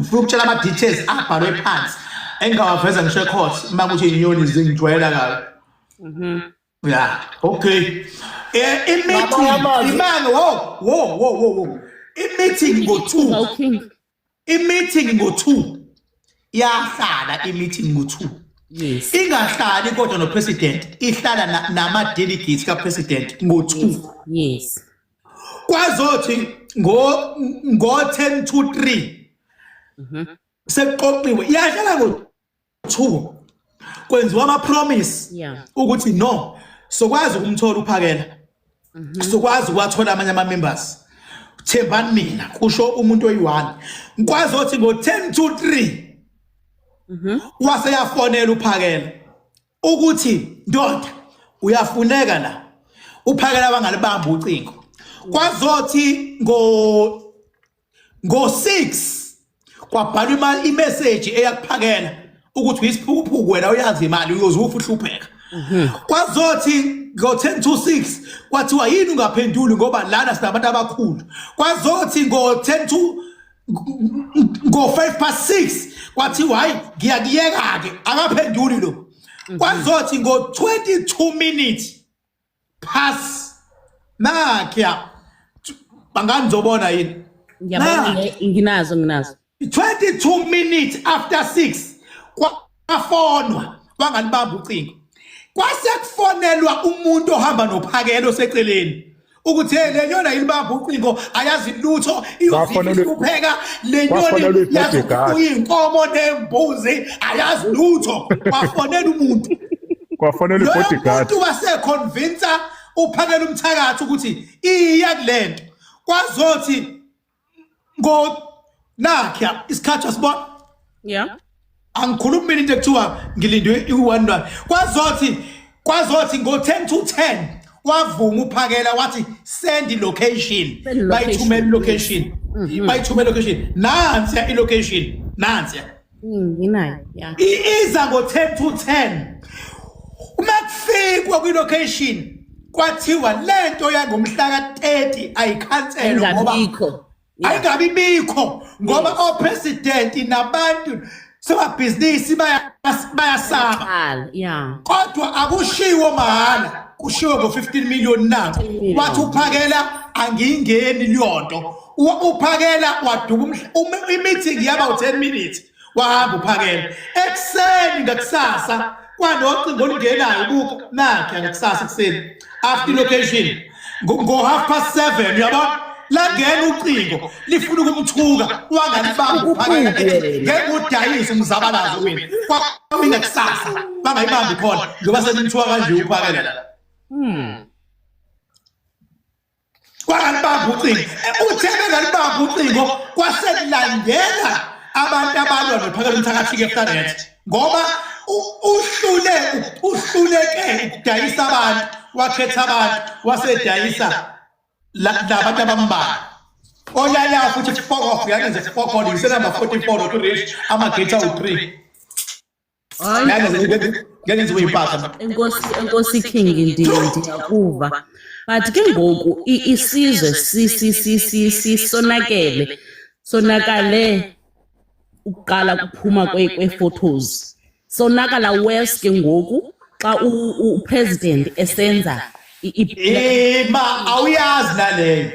Ngifuna ukutshela ama-details abhalwe phansi engingawaveza ngisho e-court uma kuthi iy'nyoni zingijwayela kabi. Ya, okay. I-meeting imanga wo wo wo wo wo. I-meeting ngo-2. Okay. I-meeting ngo-2. Iyahlala i-meeting ngo-2. Yes. Ingahlali kodwa no-president, ihlala nama-delegates ka-president ngo-2. Yes. Kwazothi ngo 10 to 3 sekuqoqiwe, iyahlala ngo-2, kwenziwa ama-promise ukuthi no, sokwazi ukumthola uPhakela, sokwazi ukwathola amanye ama-members, thembani mina, kusho umuntu oyi-one. Ngikwazi ukuthi ngo-10 to 3 waseyafonela uPhakela ukuthi, "Ndoda, uyafuneka la." Uphakela bangalibamba ucingo. Kwazothi ngo 6 kwabhalwa imali, i-message eyakuphakela ukuthi uyisiphukuphuku wena, uyazi imali uyoze ufe uhlupheka. Kwazothi ngo 10 to 6 kwathiwa, "Yini ungaphenduli ngoba lana sinabantu abakhulu?" Kwazothi ngo 10 to ngo 5 past 6 kwathiwa, "Hayi, ngiyakuyeka ke, akaphenduli lo." Kwazothi ngo 22 minutes past, nakya bangani, yini? Ngiyabona. Na. Nginazo, nginazo. 22 minutes after 6 kwafonwa, wangalibamba ucingo. Kwase kufonelwa umuntu ohamba nophakelo seceleni ukuthi, "Hey, le nyoni ayilibamba ucingo, ayazi lutho." Iyozihlupheka le nyoni. Kwafonelwa Yazi i-bodyguard. ukufuya inkomo nembuzi, ayazi lutho. Wafonela umuntu Kwafonelwa loyo i-bodyguard. muntu wase-convince uphakela umthakathi ukuthi iya kulento. Kwazothi ngo nakya isikhathi wasibona. Angikhulumi mina into ekuthiwa ngilindwe i-one one. Kwazothi ngo-10 to 10 wavuma uphakela, wathi, "Send location." Send location. Bayithumela i-location, bayithumela i-location. Nansiya i-location, nansiya. Nginayo. Yeah. Iza ngo-10 to 10. Uma kufikwa kwi-location kwathiwa lento yangomhla ka-30 ayikhanselwe ngoba Ayingabikho. Ayingabi bikho ngoba o-president nabantu somabhizinisi bayasaba. Qala. Yeah. Kodwa akushiwo mahhala, kushiwo ngo-15 million nanko. Million. Wathi uphakela, "Angiyingeni leyonto." Uphakela waduba i-meeting yaba u-10 minutes, wahamba uphakela. Ekuseni ngakusasa kwanocingo olungenayo, buka nakhe, ngakusasa ekuseni after location ngo half past 7, uyabona, langena ucingo lifuna ukumthuka, wangalibamba uphakela, ethi, "Ngeke udayise umzabalazo mina." Kwamina kusasa bangayibambi khona njengoba senimthuka kanje uphakela la. Kwangalibamba ucingo. Uthe bengalibamba ucingo, kwasekulandela abantu abalwa nophakela umthakathi-ke after that, ngoba uhluleke ukudayisa abantu, wakhetha abantu, wasedayisa labantu abambalwa. Oyaya futhi fuck off, yangenze fuck on ngisenumber 44 noku-reach ama-gate awu-3. Hayi. Ngeke ngenziwe impahla. Enkosi, enkosi King, ndiyakuva. But ke ngoku isizwe si si si si si sonakele. Sonakale ukuqala kuphuma kwe photos. Sonakala worse ke ngoku xa u-president esenza Ma awuyazi naleyo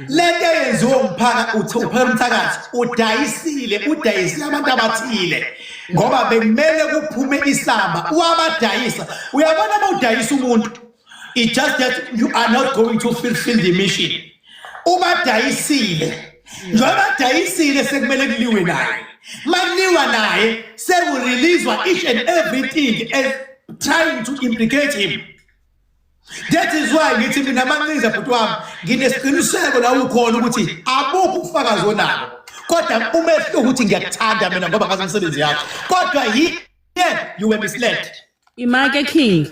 lento eyenziwe umphaka, uthi uphaka umthakathi udayisile, udayisile abantu abathile ngoba bekumele kuphume isamba, wabadayisa. Uyabona, uma udayisa umuntu, it just that you are not going to fulfill the mission. Ubadayisile, njengoba badayisile, sekumele kuliwe naye. Makuliwa naye, seku-releaswa each and everything as trying to implicate him. That is why ngithi mina, Mancinza, bhuti wami, nginesiqiniseko la ukhona ukuthi abukho ubufakazi onabo, kodwa umehluko ukuthi ngiyakuthanda mina ngoba ngazi imisebenzi yakho, kodwa yeah, you were misled. Imake King.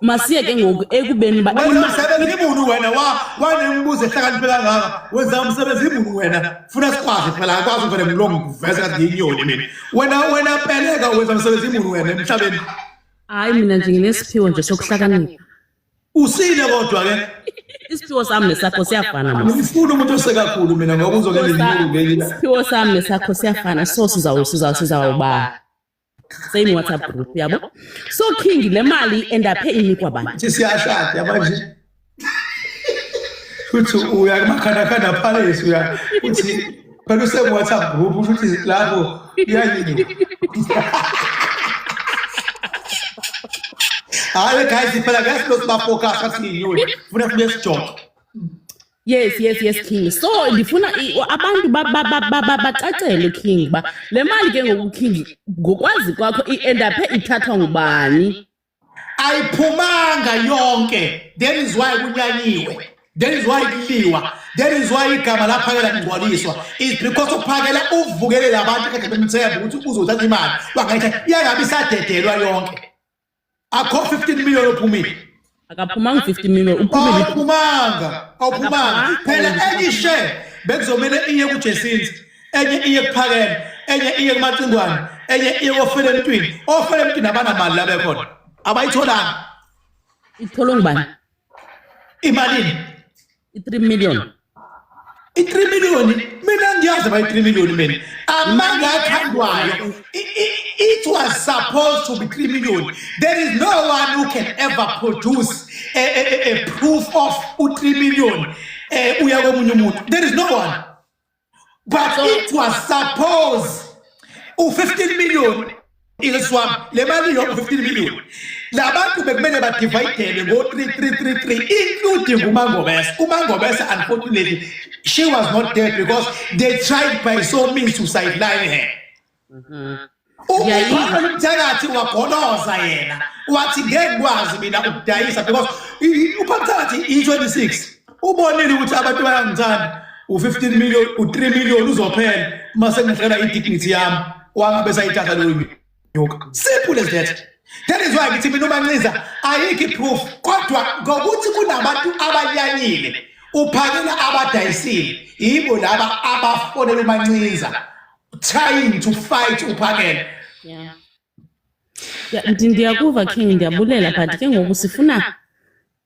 Masiye ke ngoku ekubeni ba Wenza umsebenzi ibuni wena, wa wanemibuzo ehlakaniphe kangaka, wenza umsebenzi ibuni wena. Funa sikwazi phela, akwazi uvele ngilongo kuveza ngathi ngiyinyoni mina. Wena peleka, wenza umsebenzi ibuni wena emhlabeni? Hayi, mina nje nginesiphiwo nje sokuhlakanipha. Usile kodwa ke. Isiphiwo sami nesakho siyafana mos. Ngifuna umuntu osekakhulu mina ngoba uzongena nginyuke. Isiphiwo sami nesakho siyafana, so sizawuba same WhatsApp group, yabo. So King, le mali endaphe inikwa bani? Thi siyashada manje. Futhi uya kumakhandakhanda palace, uya uthi phela use WhatsApp group, usho ukuthi lapho uyanyiwa. Hayi guys, phela guys, lo siba focus athi yiyo. Funa sibe sijoke. Yes, King. So ndifuna abantu bacacelwe, King, ba le mali ke ngoku, King, ngokwazi kwakho i-endaphe ithathwa ngubani? Ayiphumanga yonke. That is why kunyanyiwe, that is why kuliwa, that is why igama laPhakela lingcwaliswa, is because uPhakela uvukele labantu kade bemthemba ukuthi uzothatha imali, wangayithatha, iyangabe isadedelwa yonke. Akho 15 million ophumile. Akaphumanga 50 million, uphumile. Awuphumanga, awuphumanga phela. Enye ishare bekuzomele iye kuJesinta, enye iye kuPhakela, enye iye kuMacingwane, enye iye kofele emntwini. Ofele emntwini abanamali la bekhona, abayitholanga. Itholwe ngubani? Imalini? I-3 million. I-3 million, mina ngiyazi bayi-3 million mina amanga akhandwayo. It was supposed to be 3 million. There is no one who can ever produce a proof of u-3 million uya komunye umuntu. There is no one, but it was supposed u-15 million iziswami le mali yonke, 15 million, labantu bekumele badividelwe ngo-3 3 3 3, including uMangobese. UMangobese, unfortunately, she was not there because they tried by so means to sideline her. Ngiyayiva. UMthakathi wagoloza yena, wathi ngeke ngikwazi mina ukudayisa because uPhamthakathi i-26 ubonile ukuthi abantu bayangithanda, u-15 million, u-3 million uzophela mase ngihlela i-dignity yami, wangabe sayithatha leyo nyoka. Simple as that. That is why ngithi mina uManciza ayikho i-proof, kodwa ngokuthi kunabantu abanyanyile uPhakela, abadayisile, yibo laba abafonela uManciza trying to fight uPhakela. Yeah, ndiyakuva King, ndiyabulela, but ke ngoku sifuna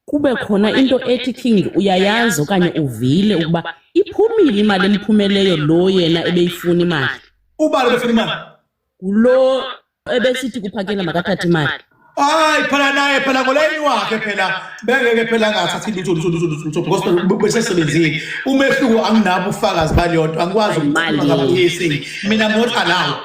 kube khona into ethi, King, uyayazi okanye uvile ukuba iphumile imali emphumeleyo lo yena ebeyifuna imali. Ubani befuna imali? Ngulo ebesithi kuPhakela makathathe imali. Hayi phela, naye phela ngolayini wakhe phela bengeke phela angathathi lutho, lutho, lutho, lutho, lutho, because phela besesebenzile. Umehluko, anginabo ubufakazi baleyo nto, angikwazi Imali. ukukhuluma ngama-PSA mina, I'm not allowed,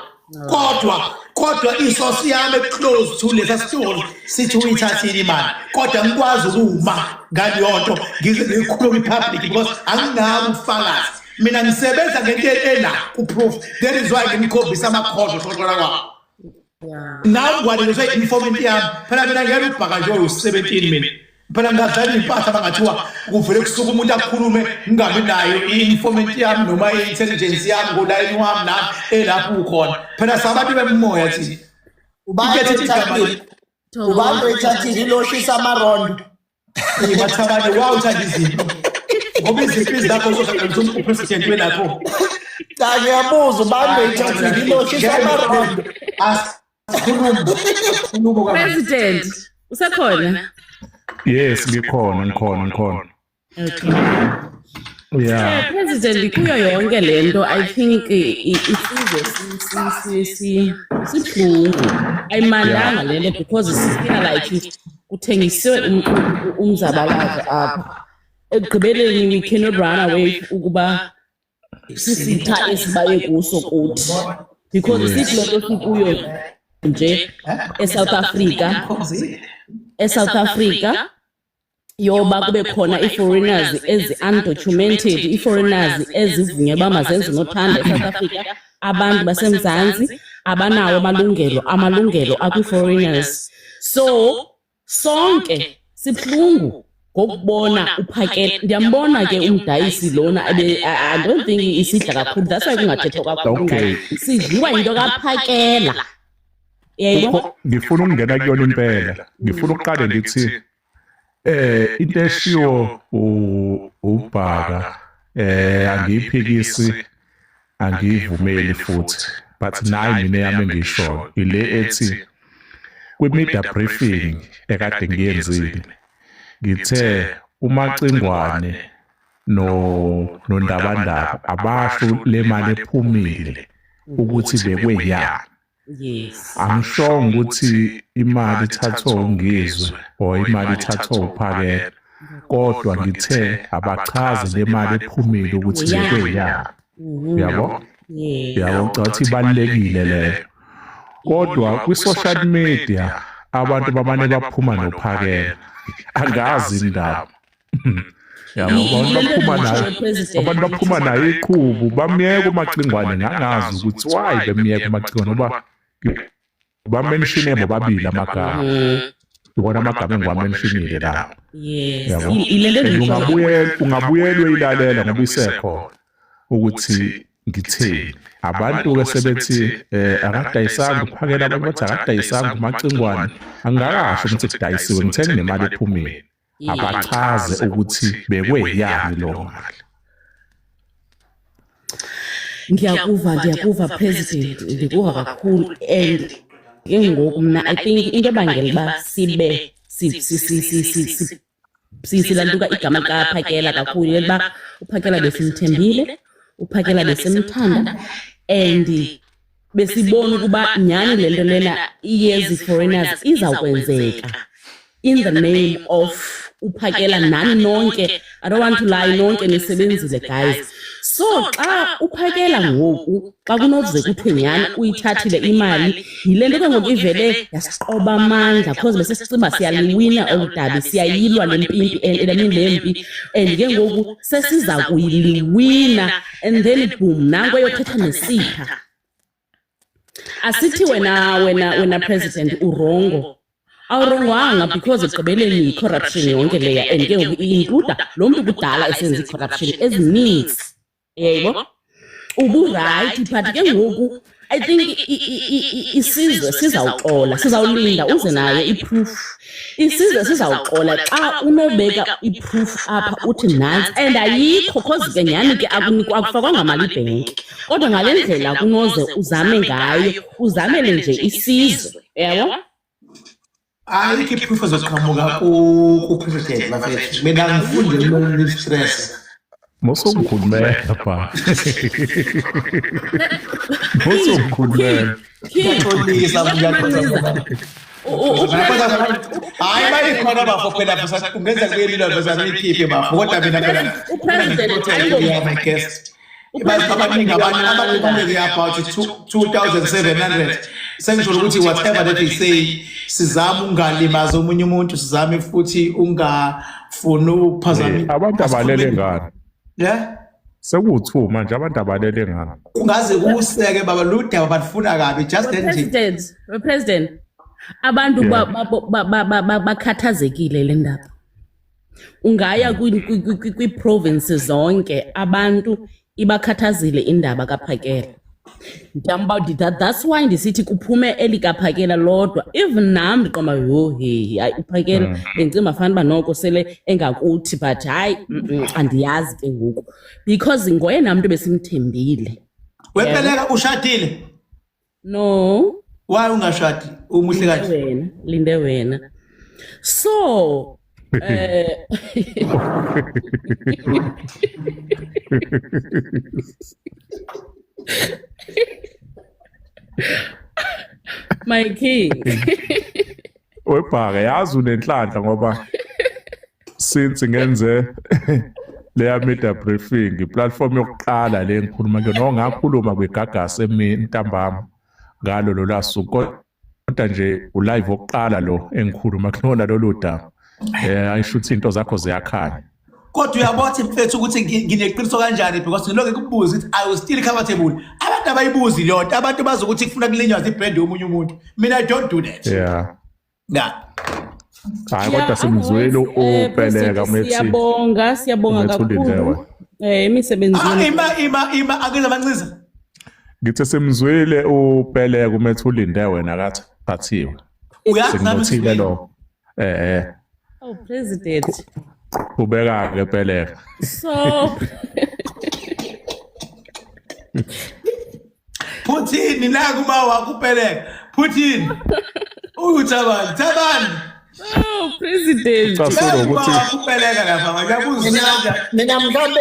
kodwa isource yami close to lesa story sithi uyithathile imali, kodwa ngikwazi ukuma ngaleyo nto ngize ngikhulume i-public because anginabo ubufakazi. Mina ngisebenza ngento ena ku-proof. That is why ngimkhombisa amakhozo hlohlola kwabo. Nawe ngwalelezwe i-informant yami phela. Mina ngeke ubhaka nje oyu-17, mina phela ngingadlala iy'mpahla bangathiwa kuvele kusuka umuntu akhulume, ngingabi nayo i-informant yami noma i-intelligence yami ngolayini wami nami elapho ukhona. Phela sabantu bemoya thina. Ubani Into ethi igama- oyithathile? Ubani oyithathile iloshisa amarondo? Mathabane, wawuthanda izinto ngoba izimpi zakho zozaqalisa upresident welapho. Cha, ngiyabuza, ubani oyithathile iloshisa amarondo? Asikhuluma khuluma. President, usekhona? Yes, ngikhona, ngikhona, ngikhona. Okay. Yeah. President, kuyo yonke lento, I think isizwe sibuhlungu. Ayimandanga lento because sifila like kuthengisiwe umzabalazo apha. Ekugqibeleni we cannot run away ukuba sisitha esibaye kuso kuthi because sithi lento sikuyo nje eSouth Africa, eSouth Africa yoba kube khona ii-foreigners ezi-undocumented, ii-foreigners ezivunyelwa uba mazenze unothanda eSouth Africa. Abantu baseMzantsi abanawo amalungelo, amalungelo akwi-foreigners. So sonke sibuhlungu ngokubona uPhakela. Ndiyambona ke umdayisi lona I don't think isidla kakhulu, that's why kungathethwa kakhulu ngaye. Sidliwa yinto kaPhakela, uyayibona? Ngifuna ukungena kuyona impela. Ngifuna ukuqale ngithi into eshiwo uBhaka angiyiphikisi, angiyivumeli futhi, but nayi mina yami engishoyo ile ethi kwi-media briefing ekade ngiyenzile. Ngithe uMacingwane no noNdabandaba abasho le mali ephumile ukuthi bekweyani. Angishongo ukuthi imali ithathwe uNgizwe or imali ithathwe uPhakela, kodwa ngithe abachaze le mali ephumile ukuthi bekweyani. Yabo? Yabo, ngicabanga ukuthi ibalulekile leyo. Kodwa kwi-social media abantu bamane baphuma noPhakela, angazi indaba. Yabo, abantu baphuma naye, abantu baphuma naye iqhubu, bamyeka uMacingwane. Ngangazi ukuthi why bemyeka uMacingwane, ngoba bamentionile bobabili amagama. Ibona amagama engiwamentionile lawo. Yabo. Ungabuyela, ungabuyela uyilalela ngoba isekhona ukuthi ngitheni. Abantu-ke sebethi akadayisanga uPhakela, abantu bathi akadayisanga uMacingwane. Angikakasho ukuthi kudayisiwe, ngithe kunemali ephumile. Abachaze ukuthi bekweyani leyo mali. Ngiyakuva, ndiyakuva President, ndikuva kakhulu. And ke ngoku mna I think into ebangela uba sibe silantuka igama likaPhakela kakhulu yile uba uPhakela besimthembile, uPhakela besimthanda, and besibona ukuba nyhani le nto lena iyezi foreigners izawukwenzeka in the name of uPhakela nani nonke. I don't want to lie, nonke nisebenzile guys. So xa uPhakela ngoku, xa kunoze kuthiwe nyhani uyithathile imali, yile nto ke ngoku ivele yasiqoba amandla, cause besesicinga siyaliwina olu dabi, siyayilwa le mpimpi, I mean le mpi, and ke ngoku sesiza kuyiliwina, and then boom, nanko eyothetha nesitha. Asithi wena President urongo, awurongwanga, because ekugqibeleni yi-corruption yonke leya, and ke ngoku i-includa lo mntu kudala esenza i-corruption ezininzi, yebo, uburayithi. But ke ngoku I think isizwe sizawuxola, sizawulinda uze nayo i-proof. Isizwe sizawuxola xa unobeka i-proof apha uthi nantsi, and ayikho, cause ke nyhani ke akufakwanga mali ibhenki, kodwa ngale ndlela kunoze uzame ngayo, uzamele nje isizwe, yabo. Ayikho i-proof ezoqhamuka ku-president, bafethu. Mina ngifunde stress. Musungikhulumela pha. Musungikhulumela. Ngiyaxolisa, ngiyaxolisa. Hayi, bayikhona bafo, phela kungenza kuyelila bese niyikhiphe bafo, kodwa mina phela U-President my guest. Baningi abantu ababaluleke, about 2700. Sengisho ukuthi whatever that they say, sizama ungalimazi omunye umuntu, sizame futhi ungafuni ukuphazamisa. Abantu abalele ngani? Yeah. Sekuwu-2 manje, abantu abalele ngani? Kungaze kuseke baba, ludaba balifuna kabi, just then nje. President, President, abantu bakhathazekile le ndaba. Ungaya kwi-provinces zonke, abantu ibakhathazile indaba kaPhakela. Ndiyamba that's why ndisithi kuphume elikaPhakela lodwa. Even nam ndiqonda yho, hey, hayi, uPhakela bendicinga fanuba uba noko sele engakuthi, but hayi, andiyazi ke ngoku because ngoyena mntu besimthembile. Wepeleka, ushadile? No. Why ungashadi, umuhle Linde kanje? wena, linde wena. So my king. Webhaka, yazi unenhlanhla ngoba since ngenze leya media briefing, i-platform yokuqala le ngikhuluma kuyona, noma ngakhuluma kwiGagasi emini ntambama ngalo lolu suku, kodwa nje u-live wokuqala lo engikhuluma kulona lolu daba. Ayisho ukuthi into zakho ziyakhanya. Kodwa uyabona mfethu ukuthi ngineqiniso kanjani, because ngilokhu ngikubuza ukuthi I was still comfortable. Abantu abayibuzi leyo nto, abantu bazi ukuthi kufuna kulinyazwe i-brand yomunye umuntu. Mina I don't do that. Yeah. Hayi, kodwa simzwile Otherwise, uPeleka President, umethi siyabonga, siyabonga umethuli kakhulu ndewe. Imisebenzi Ah, yenu. ima ima ima, akuza manciza. Ngithe simzwile uPeleka umethuli wena kathi phathiwe. Uyazi nami Sikunothile lo. Oh President. Qhubeka ke, Peleka. So Putin, naku ma wakho uPeleka. Putin. Uthabani, Thabani. Oh, president. Ucasula ukuthi Ubeleka lapha ngiyabuza Mina kanjani. mina mhlambe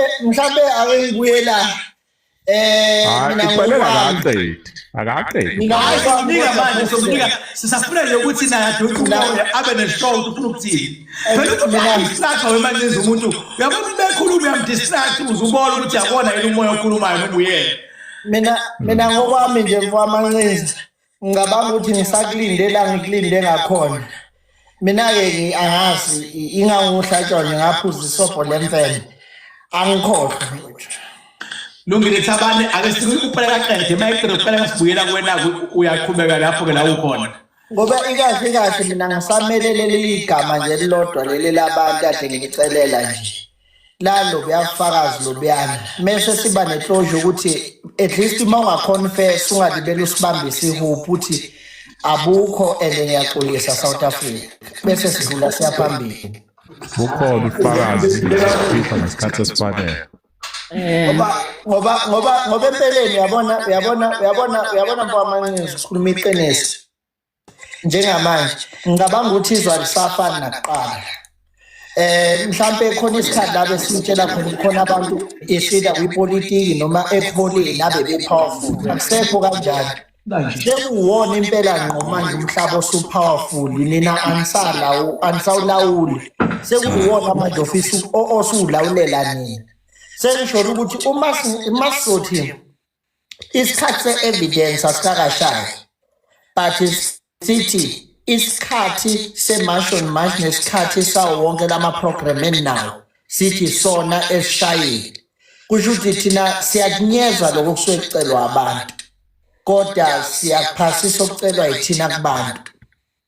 ake ngibuyela hayi, mina uBeleka ngokwami. akaqedi, akaqedi. Mina Hayi, ngokwami sizonika kodwa manje, sizonika, sisafuna nje ukuthi naye adonse umoya, abe neshow ukuthi ufuna ukuthini. Phela ukuthi uyamdistract wemancinza umuntu, uyabona ukuthi bekhuluma uyamdistract uze ubone ukuthi yabona yini umoya okhulumayo noma uyena. Mina ngokwami nje, mfowamaNcinza, ngicabanga ukuthi ngisakulinde la ngikulinde ngakhona. Mina-ke angazi, inganguhlatshwa nje ngaphuza isobho lemfene, angikhohlwa. Lungile Thabane, ake sikuphela kaqede, uma eqeda kuphela sibuyela kuwena, uyaqhubeka lapho-ke la ukhona. Ngoba ikahle kahle mina ngisamelele leli gama nje elilodwa leli labantu ade ngicelela nje lalo buyafakazi lobuyana, mese siba neclosure ukuthi at least uma ungaconfess ungalibeli usibambise ihuphu uthi abukho and ngiyaxolisa South Africa, bese sidlula siyaphambili. Bukhona ubufakazi, ngizokhipha ngesikhathi esifanele. Ngoba empeleni uyabona mfowamaNcinza, sikhuluma iqiniso njengamanje, ngicabanga ukuthi izwe alisafani nakuqala. Mhlambe khona isikhathi la besitshela khona khona abantu esida kwipolitiki noma ebuholeni abe powerful, akusekho kanjalo. Sekuwona impela ngqo manje umhlaba osu-powerful, nina anisawulawuli, sekuwona manje ofisa osuwulawulela nina. Sengisho ukuthi uma sizothi isikhathi se-evidence asikakashayi, but sithi isikhathi se-March on March nesikhathi sawo wonke lama-program eninawo, sithi sona esishayile, kusho ukuthi thina siyakunyeza lokho kusuke kucelwa abantu, kodwa siyakuphasisa okucelwa yithina kubantu.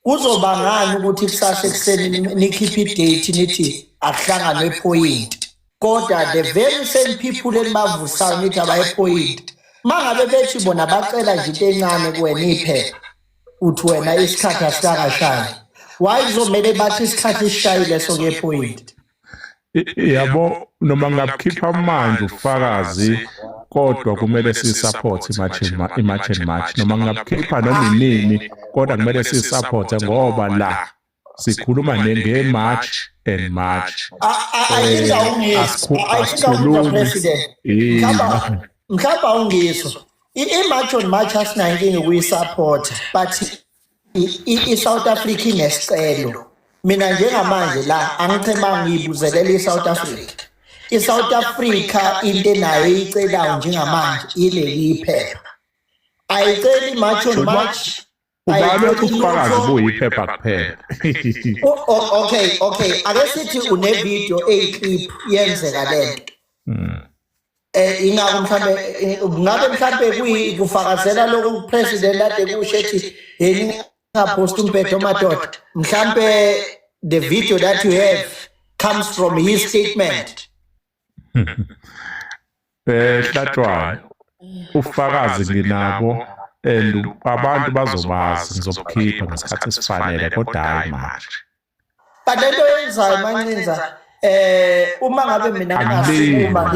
Kuzoba ngani ukuthi kusasa ekuseni nikhiphe idate, nithi akuhlanganwe ePoint, kodwa the very same people enibavusayo nithi abaye ePoint, mangabe bethi bona bacela nje into encane kuwena, iphepha, uthi wena isikhathi asikakashayi? Why kuzomele bathi isikhathi sishayile sokuya ePoint? Yabo, noma ngabukhipha manje ufakazi, kodwa kumele sisupport i-March and March, noma ngabukhipha noma inini, kodwa kumele sisupport ngoba la sikhuluma nge-March and March. I think awungizwa. I think awungizwa. Asikhulumi. President, mhlawumbe awungizwa. I-March on March asinayo inkinga ukuyisupport, but i-South Africa inesicelo. Mina njengamanje la angithemanga ngiyibuzelela i-South Africa. I-South Africa into enayo eyicelayo njengamanje ileli iphepha, ayiceli March on March. Ubani othi Ayiceli ubufakazi lutho. Buyiphepha kuphela? Okay, ake sithi une-video eyiclip yenzeka lento. Ingakho mhlambe ngabe mhlambe kufakazela lokhu president ade kusho ethi yeni ngaphost umbhedo madoda, mhlambe the video that you have comes from his statement. Hlatshwayo, ufakazi nginabo and abantu bazobazi, ngizobukhipha ngesikhathi esifanele, kodwa hayi manje. But lento yenzayo Mancinza, uma ngabe mina Angilimi. ngingasukuma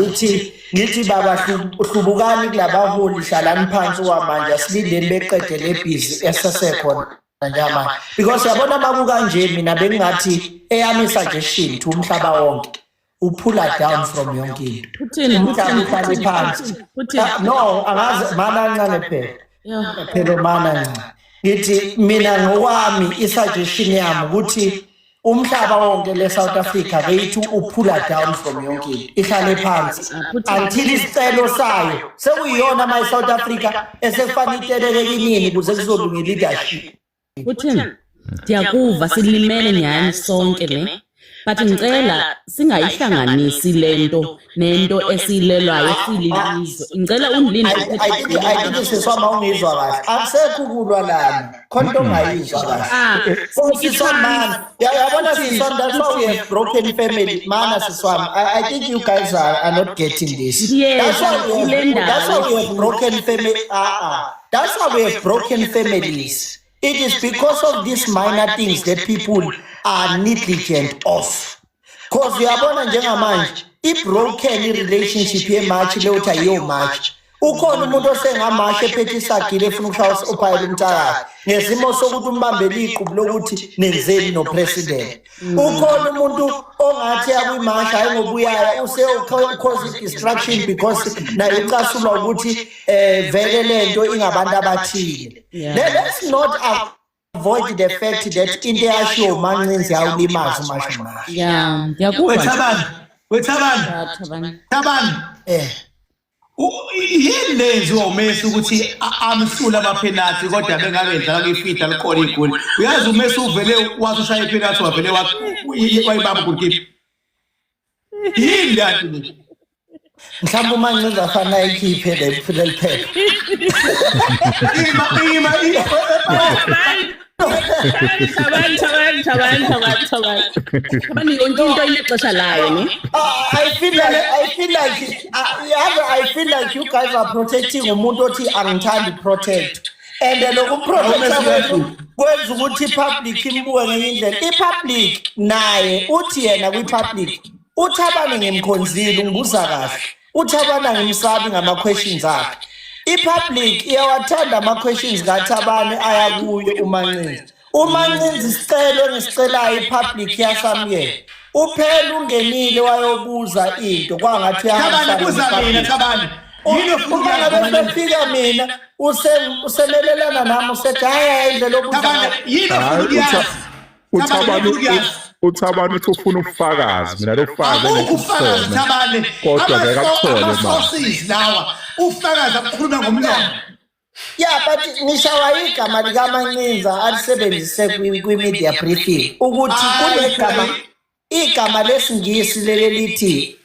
ngithi baba, hlubukani kulabaholi, hlalani phansi kwamanje, asilindeni beqede le busy esasekhona njengamanje, because yabona makukanje mina bengingathi eyami suggestion to umhlaba wonke, upulla down from yonke into. Putin, Umhlaba Putin, uhlale phansi. Putin. Ah, no, angazi mana kancane phela. Phela mana ncane, ngithi mina ngokwami i-suggestion yami ukuthi umhlaba wonke le South Africa beyithi upulla down from yonke into, ihlale phansi until isicelo sayo sekuyiyona ma i-South Africa esekufanele iteleke kinini ukuze kuzolunga i-leadership. Putin, ndiyakuva, silimele nyhani sonke ne. But ngicela singayihlanganisi lento nento esiyilelwayo sililizwe. Ngicela undilinde. I think siswama ungizwa kahle, akusekho ukulwa lana, khona into ongayizwa kahle. Ah, So siswami man, yabona siswami, that's why we have broken family. Mana siswami, I think you guys are not getting this. Yes, That's why we kule have, that's why we have ndawo. broken family. That's why we have broken families. It is because of these minor things that people are negligent of. 'Cause uyabona njengamanje i-broken i-relationship ye-march leyo uthi ayiyo march. Ukhona umuntu osengamasha ephethe isagile efuna ukushaya uphayela umthakathi ngesimo sokuthi umbambele iqubu lokuthi nenzeni no-president. Ukhona umuntu ongathi yakwimasha, hayi ngoba uyaya use-cause distraction because naye ucasulwa ukuthi vele lento ingabantu abathile. Let's not avoid the fact that into eyashiwo uMancinzi yawulimaza uMashomasho. Yeah, ndiyakuva. Wethabani, wethabani. Thabani. Thabani. Yini lenziwa uMessi ukuthi amhlule amaphenathi, kodwa bengabe edlala kwi-feed alikhona igoli? Uyazi, uMessi uvele wathi ushaya iphenathi, wavele wayibamba goalkeeper. Yini le nto le? Mhlawumbe uMancinzi afana ayikhiphe leli phepha. Ima, ima, ima. Thabani, Thabani, Thabani, Thabani, Thabani, Thabani, yonke into inexesha layo, ne? I feel like, yeah, I feel like you guys are protecting umuntu othi angithandi protect, and lokhu protect kwethu kwenza ukuthi i-public imbuke ngenye indlela. I-public naye uthi yena kwi-public, uThabane ngimkhonzile, ungibuza kahle, uThabane ngimsabi ngama-questions akhe. I-public iyawathanda ama-questions kaThabane aya kuye uMancinzi. UMancinzi, isicelo engisicelayo, i-public iyasamukela. Uphela ungenile wayobuza into kwangathi Thabani, buza mina, Thabani. Yini ofuna uma ngabe ukuyazi? sefika mina usemelelana nami, usethi hayi hayi, indlela obuza Thabani, ngayo. yini ofuna Hayi, ukuyazi? Thabani, uThabani yini ofuna ukuyazi? uThabani uthi ufuna ubufakazi, mina lo bufakazi Akukho ubufakazi, engikuthole. Thabani. Kodwa ngeke akuthole manje. Ama-sources lawa, ufakazi akukhuluma ngomlomo. Yeah, but ngishawa igama likaMancinza alisebenzise kwi-media briefing ukuthi kunegama, igama lesingisi leli lithi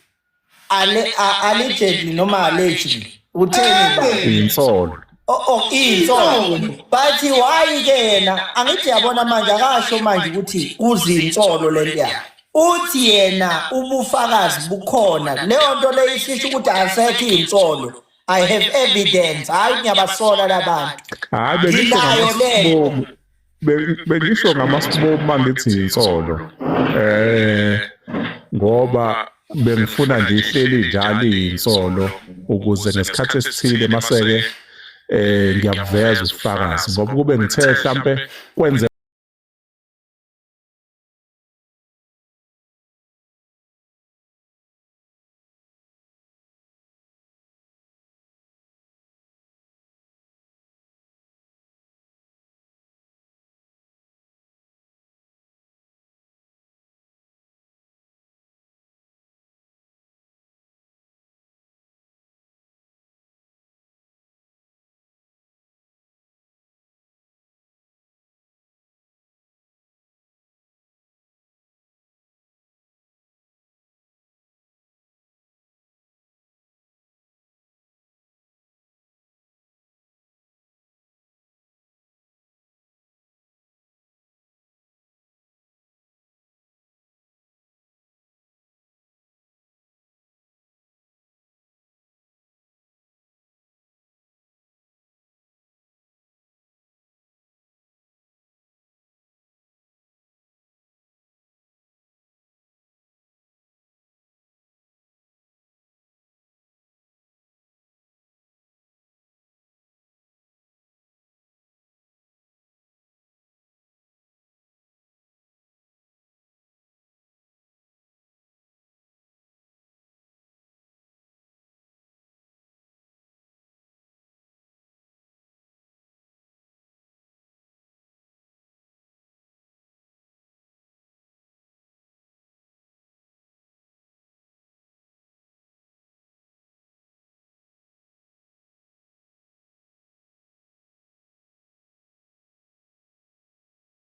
allegedly noma allegedly, utheni ba? Insolo. Oh, insolo, but why ke yena angithi yabona manje akasho manje ukuthi kuzinsolo lento yakhe, uthi yena ubufakazi bukhona. Leyo nto leyo isisho ukuthi asekho insolo, I have evidence, hayi ngiyabasola labantu. Hayi, bengisho Nginayo ngamasibomu. Bengisho ngamasibomu mangithi insolo. Ngoba bengifuna nje ihleli njalo insolo ukuze ngesikhathi esithile maseke ngiyabuveza ubufakazi, ngoba kube ngithe mhlambe kwenze